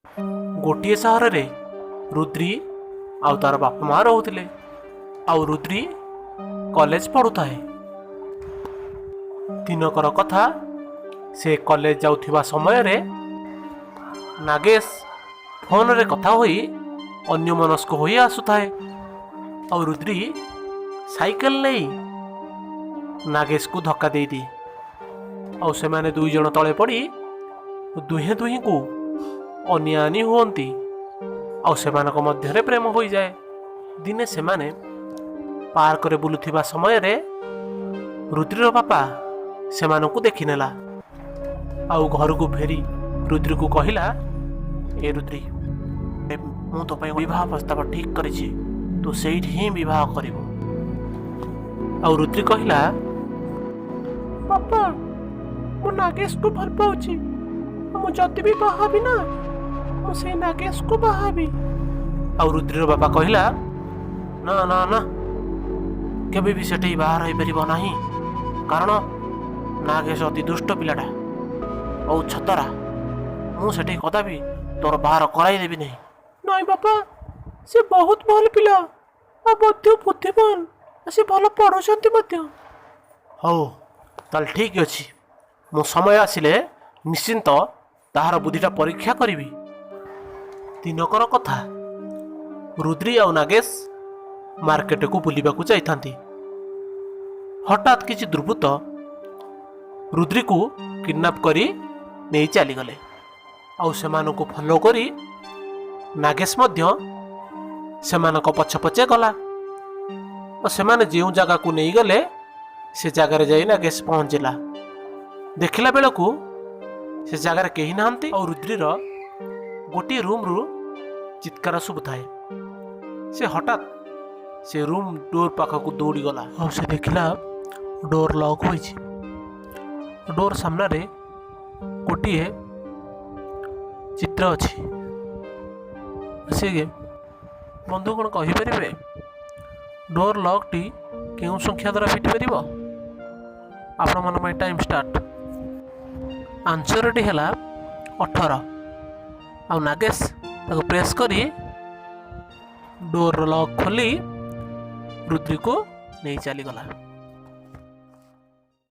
ଗୋଟିଏ ସହରରେ ରୁଦ୍ରି ଆଉ ତାର ବାପା ମା ରହୁଥିଲେ ଆଉ ରୁଦ୍ରି କଲେଜ ପଢ଼ୁଥାଏ। ଦିନକର କଥା, ସେ କଲେଜ ଯାଉଥିବା ସମୟରେ ନାଗେଶ ଫୋନରେ କଥା ହୋଇ ଅନ୍ୟମନସ୍କ ହୋଇ ଆସୁଥାଏ ଆଉ ରୁଦ୍ରି ସାଇକେଲ ନେଇ ନାଗେଶକୁ ଧକ୍କା ଦେଇଦିଏ ଆଉ ସେମାନେ ଦୁଇ ଜଣ ତଳେ ପଡ଼ି ଦୁହେଁ ଦୁହିଁଙ୍କୁ ଅନିଆନି ହୁଅନ୍ତି ଆଉ ସେମାନଙ୍କ ମଧ୍ୟରେ ପ୍ରେମ ହୋଇଯାଏ। ଦିନେ ସେମାନେ ପାର୍କରେ ବୁଲୁଥିବା ସମୟରେ ରୁଦ୍ରିର ବାପା ସେମାନଙ୍କୁ ଦେଖିନେଲା ଆଉ ଘରକୁ ଫେରି ରୁଦ୍ରିକୁ କହିଲା, "ଏ ରୁଦ୍ରି, ମୁଁ ତୋ ପାଇଁ ବିବାହ ପ୍ରସ୍ତାବ ଠିକ୍ କରିଛି। ତୁ ସେଇଠି ହିଁ ବିବାହ କରିବୁ।" ଆଉ ରୁଦ୍ରି କହିଲା, "ବାପା, ମୁଁ ନାଗେଶକୁ ଭଲ ପାଉଛି। ମୁଁ ଯଦି ବି ବାହା ହେବି ନା, ମୁଁ ସେଇ ନାଗେଶକୁ ବାହା ହେବି।" ଆଉ ରୁଦ୍ରିର ବାପା କହିଲା, "ନା ନା ନା, କେବେ ବି ସେଠି ବାହା ରହିପାରିବ ନାହିଁ। କାରଣ ନାଗେଶ ଅତି ଦୁଷ୍ଟ ପିଲାଟା ଆଉ ଛତରା। ମୁଁ ସେଠି କଦାପି ତୋର ବାହାର କରାଇଦେବି ନାହିଁ।" "ନାଇଁ ବାପା, ସେ ବହୁତ ଭଲ ପିଲା ଆଉ ମଧ୍ୟ ବୁଦ୍ଧିମାନ। ସେ ଭଲ ପଢ଼ୁଛନ୍ତି ମଧ୍ୟ।" "ହଉ, ତାହେଲେ ଠିକ୍ ଅଛି। ମୁଁ ସମୟ ଆସିଲେ ନିଶ୍ଚିନ୍ତ ତାହାର ବୁଦ୍ଧିଟା ପରୀକ୍ଷା କରିବି।" ଦିନକର କଥା, ରୁଦ୍ରି ଆଉ ନାଗେଶ ମାର୍କେଟକୁ ବୁଲିବାକୁ ଯାଇଥାନ୍ତି। ହଠାତ୍ କିଛି ଦୁର୍ବୃତ୍ତ ରୁଦ୍ରିକୁ କିଡ଼ନାପ୍ କରି ନେଇ ଚାଲିଗଲେ ଆଉ ସେମାନଙ୍କୁ ଫଲୋ କରି ନାଗେଶ ମଧ୍ୟ ସେମାନଙ୍କ ପଛେ ପଛେ ଗଲା ଓ ସେମାନେ ଯେଉଁ ଜାଗାକୁ ନେଇଗଲେ, ସେ ଜାଗାରେ ଯାଇ ନାଗେଶ ପହଞ୍ଚିଲା। ଦେଖିଲା ବେଳକୁ ସେ ଜାଗାରେ କେହି ନାହାନ୍ତି ଆଉ ରୁଦ୍ରିର ଗୋଟିଏ ରୁମ୍ରୁ ଚିତ୍କାର ଶୁଭୁଥାଏ। ସେ ହଠାତ୍ ସେ ରୁମ୍ ଡୋର୍ ପାଖକୁ ଦୌଡ଼ିଗଲା ଆଉ ସେ ଦେଖିଲା ଡୋର୍ ଲକ୍ ହୋଇଛି। ଡୋର୍ ସାମ୍ନାରେ ଗୋଟିଏ ଚିତ୍ର ଅଛି। ସେ ବନ୍ଧୁ, କ'ଣ କହିପାରିବେ, ଡୋର୍ ଲକ୍ଟି କେଉଁ ସଂଖ୍ୟା ଦ୍ୱାରା ଫିଟିପାରିବ? ଆପଣମାନଙ୍କ ପାଇଁ ଟାଇମ୍ ଷ୍ଟାର୍ଟ। ଆନ୍ସରଟି ହେଲା 18। ଆଉ ନାଗେଶ ତାକୁ ପ୍ରେସ୍ କରି ଡୋର୍ର ଲକ୍ ଖୋଲି ରୁଦ୍ରିକୁ ନେଇ ଚାଲିଗଲା।